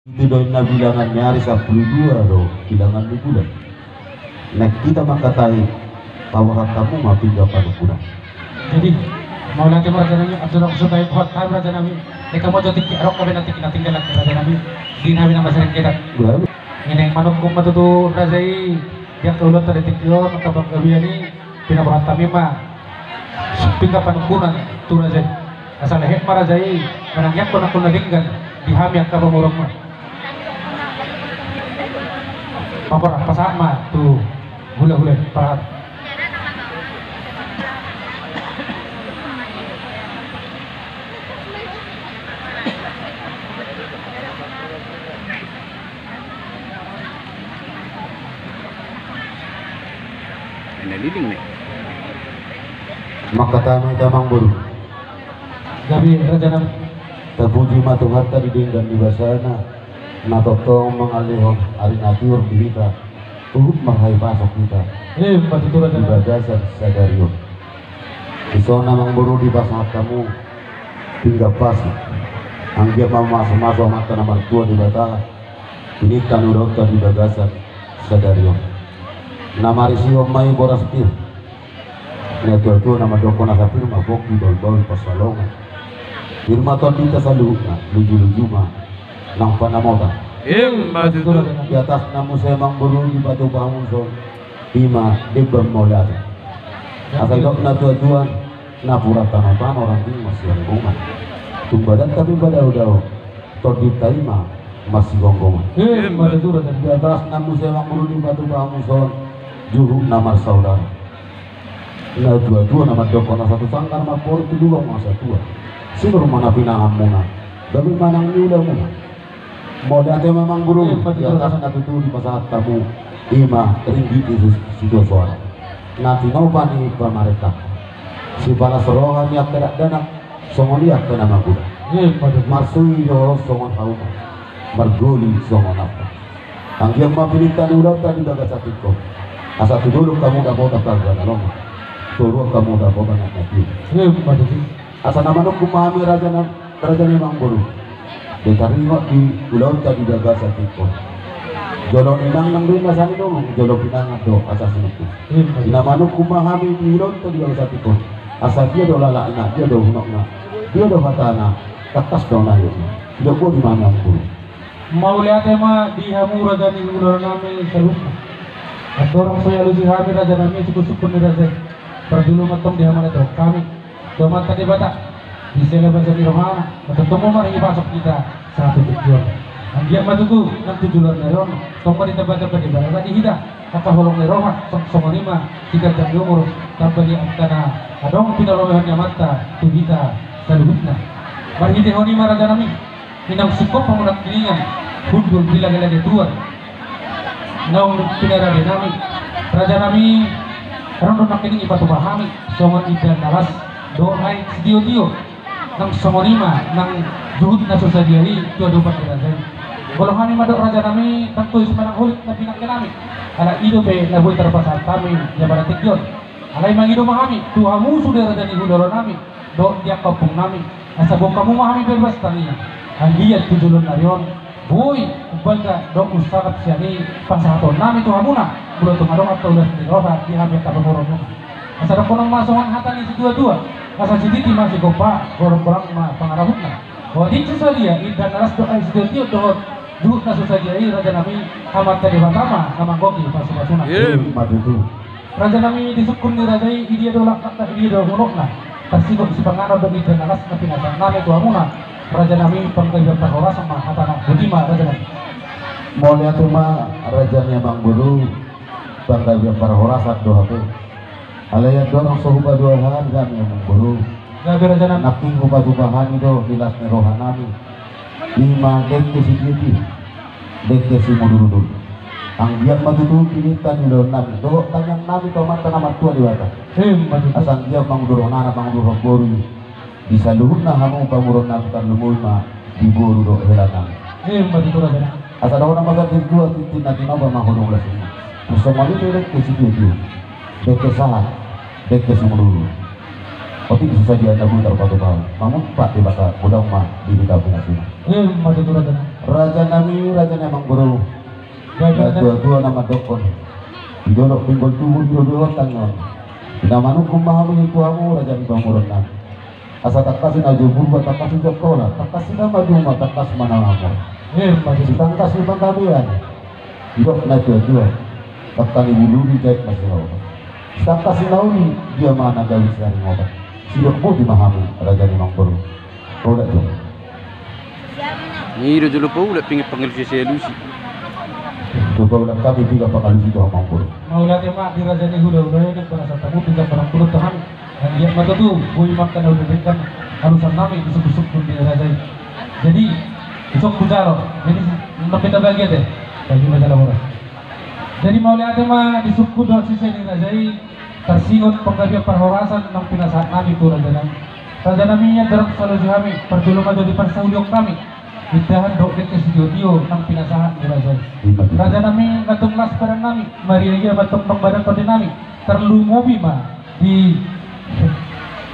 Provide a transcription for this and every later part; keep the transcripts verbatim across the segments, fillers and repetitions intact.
Ito do inna bilangan ni ari sampulu dua do bilangan ni bulan. Naeng hita mangkatai, paborhat hamu ma pinggan panungkunan. Jadi, mauliate ma raja nami, andorang so tahe borhat hami raja nami. Eka mo jo tingki, adong gabe na tingki na tinggal lagi raja nami. Di nami na masering kedak. Gabe. Naeng manungkun ma tutu raja i, di angka ulaonta di tingki on, angka panggabean i, pinaborhat hami ma pinggan panungkunan tu raja i. Asa lehet ma raja i manangiangkon angka na denggan di hami angka pamoruon ma. Paborhat, pasahat ma tu hulahula i, paborhat. Ena lilin ne. Mangkatai ma hita amangboru. Gabe raja nami. Tapuji ma Tuhanta di denggan ni basana, na tongtong mangalehon ari na tiur di hita, huhut marhite pasok hita. Emma tutu raja nami. Di bagasan sadari on. Dison amangboru dipasahat hamu pinggan pasok. Anggiat ma mamasumasu Amanta na martua Debata pinta ni ulaonta di bagasan sadari on. Na marisihon ma i boras pir. Natuatua na mandokkon asa pir ma pongki bahulbahul pansalongan. Pir ma tondinta saluhutna, lujuluju ma nang panamotan. Emma tutu. Di atasna muse amangboru dipatupa hamu dison, ima emban mauliate. Asa didok natuatua, napuran tanotano ranting masihonggongan. Tung badanta pe padaodao, tondinta ima masihonggongan. Emma tutu raja. Di atasna muse amangboru dipatupa hamu dison, juhut na marsaudara. Natuatua na mandokkon asa tu sanggar ma amangboru tu lubang ma satua. Sinur ma na pinanganmuna, gabe ma nang niulamuna. Mauliate ma amangboru. Emma tutu. Di atasna tutu dipasahat hamu ima ringgit ni si-, situa soara. Na tinopa ni pamarenta. Sipalas roha ni angka dakdanak, songon i angka na magodang. Emma tutu. Marsui do songon hauma, margoli songon ampa. Anggiat ma pinta ni ulaonta di bagasan tingki on. Asa tu dolok hamu dapotan harga na lomo. Toruan hamu dapotan na tiur. Emma tutu. Asa na manungkun ma hami raja na, raja ni amangboru. Taringot di ulaonta di bagasan tingki on. Jolo ninangnang do inna asa ninunung, jolo pinangan do asa sinungkun. Emma tutu. Na manungkun ma hami di ulaonta di bagasan tingki on. Asa dia do lalakna, dia do hunokna, dia do hatana, tangkas do na iokna. Didok boti ma hami amangboru. Mauliate ma di hamu raja ni hulahula nami saluhutna. Andorang so dialusi hami raja nami sungkunsungkun ni raja i. Parjolo ma antong di hamuna dohot hami tu Amanta Debata, di sela basa ni rohana, na tongtong marhite pasok hita sahat tu tingki on. Anggiat ma tutu nang tu joloan ni ari on, tong ma ditambatamba Debata di hita angka holong ni roha, songon i ma di ganjang ni umur, tamba di angka na adong pinarolehon ni Amanta tu hita saluhutna. Marhitehon i ma raja nami, i naung singkop hamu nangkiningan, hundul di lagelage tuan naung pinarabe nami. Raja nami, adong do nangkining dipatupa hami songon indahan na las dohot aek sitiotio. Nang songon i ma nang juhut na so sadia i tu adopan ni raja i. Molo hami mandok raja nami, tangkas ma nang holit na pinangke nami. Ala i dope na boi tarpasahat hami di apala tingki on. Alai mangido ma hami tu hamu sude raja ni hulahula nami dohot di angka ompung nami, asa boan hamu ma hami bebas tangiang. Anggiat tu joloan ni ari on, boi umbalga dohot umsangap sian i pasahaton nami tu hamuna, molo tung adong angka ulos ni roha di hami angka pamoruonmuna. Asa dohonon ma songon hata ni situatua, asa sititi ma sigompa, gorang-gorang ma pangarahutna. Otik so sadia indahan na las dohot aek sitiotio dohot juhut na so sadia i raja nami, Amanta Debata ma na manggohi pasupasuna. Emma tutu. Raja nami, di sungkun ni raja i, i dia do lakatna, i dia do hunokna. Tarsingot sipanganon dohot indahan na las na pinasahat nami tu hamuna raja nami, panggabean parhorasan ma hatana. Boti ma raja nami. Mauliate ma raja ni amangboru, panggabean parhorasan do hape. Alai andorang so hupaduahon hami amangboru, gabe raja nami, nangkin hupatupa hami do di las ni roha nami. Ima dengke sitiotio, dengke simudurudur. Anggiat ma tutu pinta ni ulaon nami dohot tangiang nami tu Amanta na martua Debata. Emma tutu. Asa anggiat mangudur anak, mangudur boru di saluhutna hamu pamoruon nami, tarlumobi ma di boru dohot hela nami. Emma tutu raja nami. Asa dohonon ma songon didok tua tintin, na tinopa ma hudong las i. Songon i do dengke sitiotio, dengke sahat, dengke simudurudur. Otik so sadia na boi tarpatupa, mangumpat Debata godang ma di hita pinasuna. Emma tutu raja nami. Raja nami, raja ni amangboru. Raja nami. Natuatua na mandokkon, di dolok pinggol tubu, di dolok tangiang. Di na manungkun ma hami tu hamu, raja ni pamoruon nami. Asa tangkas na uju Purba, tangkas uju Angkola, tangkas na maduma, tangkas ma na mamora. Emma tutu. Sitangkas ni panggabean, didok natuatua, tangkas ni bulu dijait ma sihaopat. Sitangkas ni na uli, dia ma na gabe siharingotan. Sidok boti ma hami, raja ni amangboru. Paulak jo. Nida jolo paulak, pinggir pangalusi, sialusi. Tu paulak hami pinggir pangalusi tu amangboru. Mauliate ma di raja ni hulahula, nang barasan tamu pinggir pangalusi tu hami. Anggiat ma tutu boi ma angka na hudenggan alusan nami di sungkunsungkun ni raja i. Jadi, isok hujalo. Jadi, nang pita bagian deh. Bagi majalah orang. Jadi, mauliate ma di sungkun dohot sise ni raja i, tarsingot panggabean parhorasan naung pinasahat nami tu raja nami. Raja nami, ia dorang saloji hami, parjolo ma jo di parsaulion hami. Indahan dohot dengke sitiotio naung pinasahat ni raja i. Raja nami, na tung las badan nami, maria ia ma tong nang badan tondi nami. Tarlumobi ma di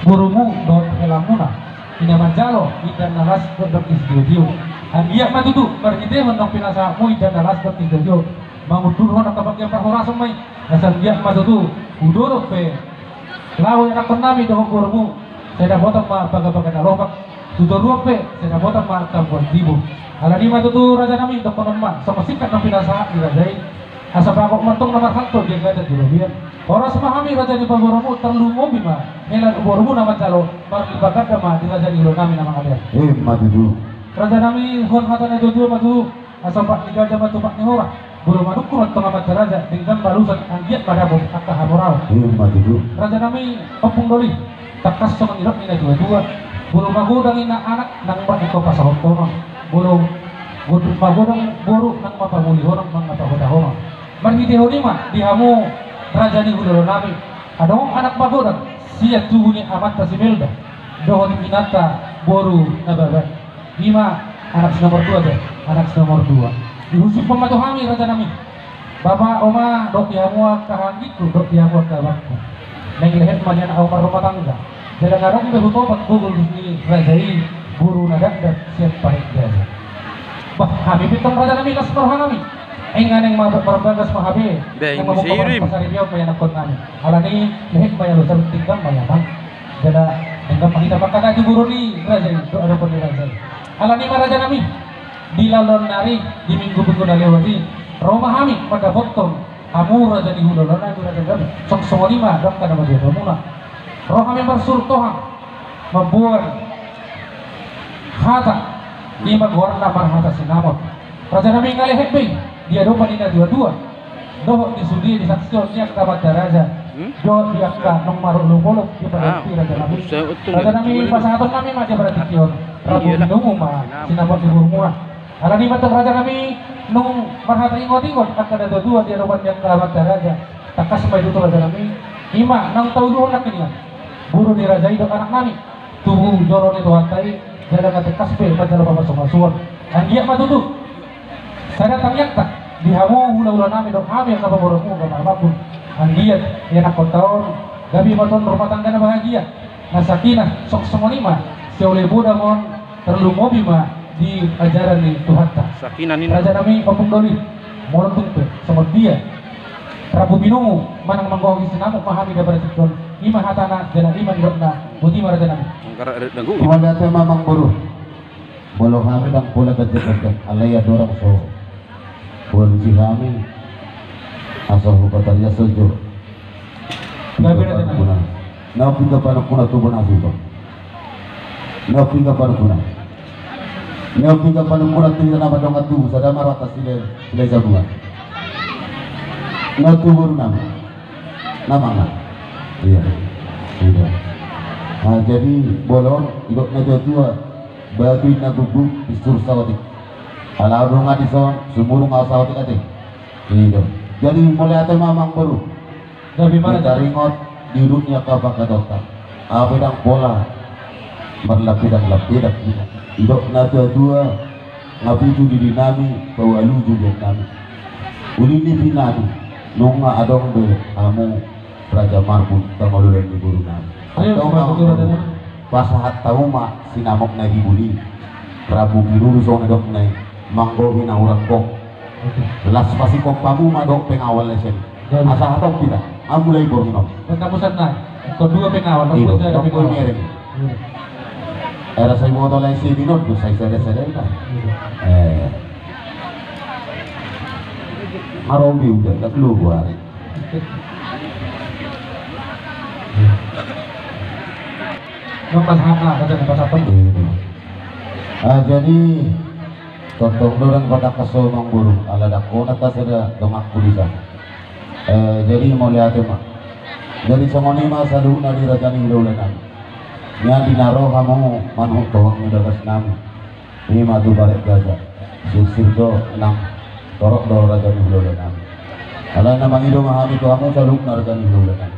borumu dohot helamuna, i na manjalo indahan na las dohot dengke sitiotio. Anggiat ma tutu marhitehon naung pinasahatmu indahan na las dohot dengke sitiotio, mangundurhon angka panggabean parhorasan ma i. Asa anggiat ma tutu hudolok pe laho ianakkon nami dohot borumu, sai dapotan ma bagabaga na lomak. Tu toruan pe sai dapotan ma angka buan tibu. Alani i ma tutu raja nami, dohonon ma songon singkat naung pinasahat ni raja i. Asa bagot ma tong na marhalto di anggadan di robean. Horas ma hami raja ni pamoruonmu, tarlumobi ma hela ni borumu na manjalo, marlipatganda ma di raja ni ulaon nami na mangalean. Emma tutu. Raja nami, huhut hata ni natuatua ma tutu, asa ompat ni gaja ma tu ompat ni hora. Molo manungkun ma tong amanta raja, denggan ma alusan, anggiat ma dapot angka hamoraon. Emma tutu. Raja nami, ompung doli. Tangkas songon nidok ni natuatua, molo magodang inna anak, nang ma ingkon pasahathon ma. Molo godang, magodang boru, nang ma pamulihon ma, nang ma pahotahon ma. Marhitehon i ma di hamu raja ni hulahula nami, adong anak magodang sian tubu ni amanta si Melda dohot inanta boru Nababan. I ma anak si nomor dua, anak si nomor dua. Dihusuphon ma tu hami raja nami. Bapa, oma, dohot di hamu angka anggingku, dohot di hamu angka abangku. Naeng lehet ma nian ahu marrumah tangga. Jala na adong be hutopak boru ni raja i, boru na dakdak sian Parit Gaja. Bah, hami pe tong raja nami, las ma roha nami. Inna naeng ma marbagas ma hape. Naeng ma muse mamungka i, pasaripeon ma ianakkon nami. Alani lehet ma i alusan, denggan ma i amang. Jala denggan ma hita mangkatai tu boru ni raja i, dohot adopan ni raja i. Alani i ma raja nami. Di ulaon nari, di minggu-minggu na lewat i, ro ma hami mandapothon hamu raja ni hulahula nami, raja nami. Songon i ma dok angka na matua-tuamuna. Ro hami marsurutohang, mamboan hata, i ma goarna marhata sinamot. Raja nami, nga lehet be i di adopan ni natuatua dohot di sude, di saksihon ni angka amanta raja. Hmm? Dohot di angka naung marolopolop di panggabean i, raja nami. Raja nami, pasahaton nami ma di adopan tingki on. Rambu pinungu ma sinamot ni borumuna. Alani i ma tong raja nami, nunga marhata ingot-ingot angka natuatua di adopan ni angka amanta raja. Tangkas ma i tutu raja nami. I ma naung tauluhon nangkin i, boru ni raja i dohot anak nami. Tubu joro ni Tuhanta i, jala nga tangkas be manjalo pamasumasuon. Anggiat ma tutu sada tangiangta di hamu hulahula nami dohot hami angka pamoruonmu, angka amangboru. Anggiat ianakhonta on gabe ma tong rumah tangga na bahagia, na sakinah, songon i ma sioloi bodang on, tarlumobi ma di ajaran ni Tuhanta. Sakinah ninna. Raja nami, ompung doli, molo tung pe songon dia rambu pinungu manang manggohi sinamot ma hami di adopan tingki on. I ma hatana jala i ma nidokna. Boti ma raja nami. Mauliate ma amangboru. Molo hami ndang pola ganjang-ganjang, alai adong so hualusi hami, asa hupatariashon jo. Gabe raja nami. Na pinggir panungkuna tu bona suto. Na pinggir panungkuna. Na pinggir panungkuna tu hita na mandongan tubu, sada ma rata sile, sile jabuan. Na tu boru nami. Na mangan. Iya. Iya. Nah, jadi bolon, didok natuatua, babi na guguk, pisur saotik. Ala adong na dison, sumurung ahu saotik ate. Iya. Jadi mauliate ma amangboru. Gabe ma raja. Taringot di urut ni angka pangkataion. Ahu pe ndang pola marlambedak-lambedak. Didok natuatua, nga pitu diri nami, paualu julian nami. Uli ni pinadu, nunga adong be hamu Raja Marbun, pangoloan ni boru nami. Ayo, antong ma, pasahat hamu ma sinamot na di buli. Rambu pinungu songon na didok nai. Manggohi na hurang gok. Las pasikompamu ma dohot pengawal na sian i. Asa hatop hita. Amu lai borngin on. Pengkapusan na. Kedua pengawal. Iya, kedua pengawal. Era sai moto lai si minot do sai sada sada ita. Eh. Marobi udah tak lu buari. Pas hana kata pas apa? Iya. Ah, jadi tongtong do dang patangkas ho amangboru, ala dang hona ta sada donganku di sana. Eh, jadi mauliate ma. Jadi songon i ma saluhutna di raja ni hulahula nami. Nian di na ro hamu manuk tohang ni bagas nami. I ma tu barek gaja. Sirsir do nang torop do raja ni hulahula nami. Alai na mangido ma hami tu hamu saluhutna raja ni hulahula nami.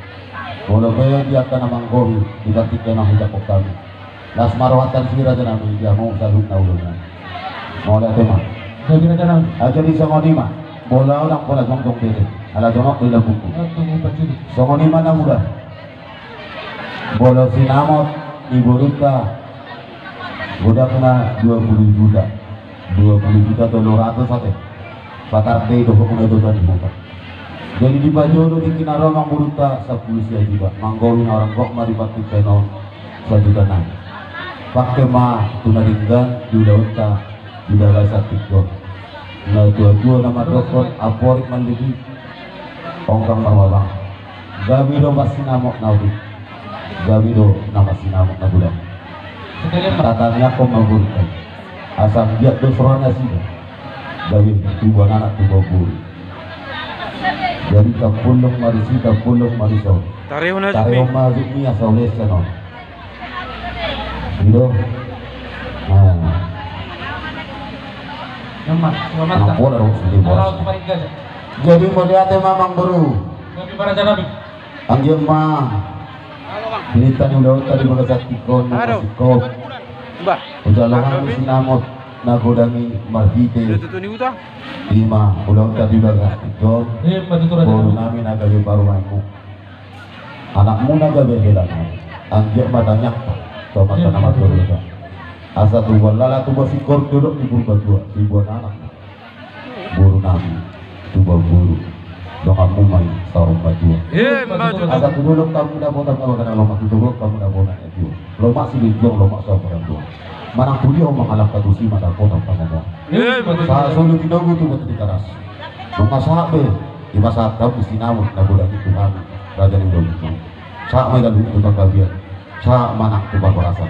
Molo pe di angka na manggohi di partingkian on hujak hami. Las ma rohanta disi raja nami, dia mau salut na uluna. Mauliate ma. Jadi raja nami. Ah, jadi songon i ma. Bola on nang bola jongjong bere. Ala jonok di lambungku. Songon i ma na muda. Bola sinamot ni borunta. Godangna dua puluh juta. Dua puluh juta tolu ratus ate. Patar dei dohot muna jota ni muka. Jadi dipajolo di kinaro amangborunta sampulu sia juta. Manggohi na hurang gok ma di partingkian on sajuta nai. Pake ma tu na denggan di ulaonta di bagasan tingki on. Na tuatua na mandokkon amporik malligi. Onggang marmabang. Gabe do marsinamot na uli. Gabe do na marsinamot na godang. Tatangiangkon ma borunta. Asa anggiat do sora nasida. Gabe tubuan anak tubuan boru. Jadi tampulung ma disi tampulung ma dison. Tarehon ma jukmi asa ule sian on. Ido. Nah. Anak bola dong sendiri bos. Jadi mauliate ma amangboru. Anggiat ma pinta ni ulaonta di bagasan tingki on. Hujalo hami sinamot na godang i marhite i ma ulaonta di bagasan tingki on. Boru nami na gabe parumaenmu. Anakmuna gabe hela nami. Anggiat ma tangiangta tu Amanta na martua. Asa tubuan lala tubuan singkoru dolok ni Purbatua tubuan anak. Boru nami tubuan boru. Donganmu ma i saur matua. Asa tu dolok hamu dapotan na bagana lomak, tu dolok hamu dapotan na tua. Lomak silinjuang lomak saur matua. Manang tu dia ho mangalangka tusi ma dapotan pangomoan. Sahat solu tinogu tu batu Tigaras. Nunga sahat be. Ima sahat hamu sinamot na godang i tu hami raja ni ulaonta. Sahat ma i gabe tu panggabean. Sahat ma nang tu parhorasan.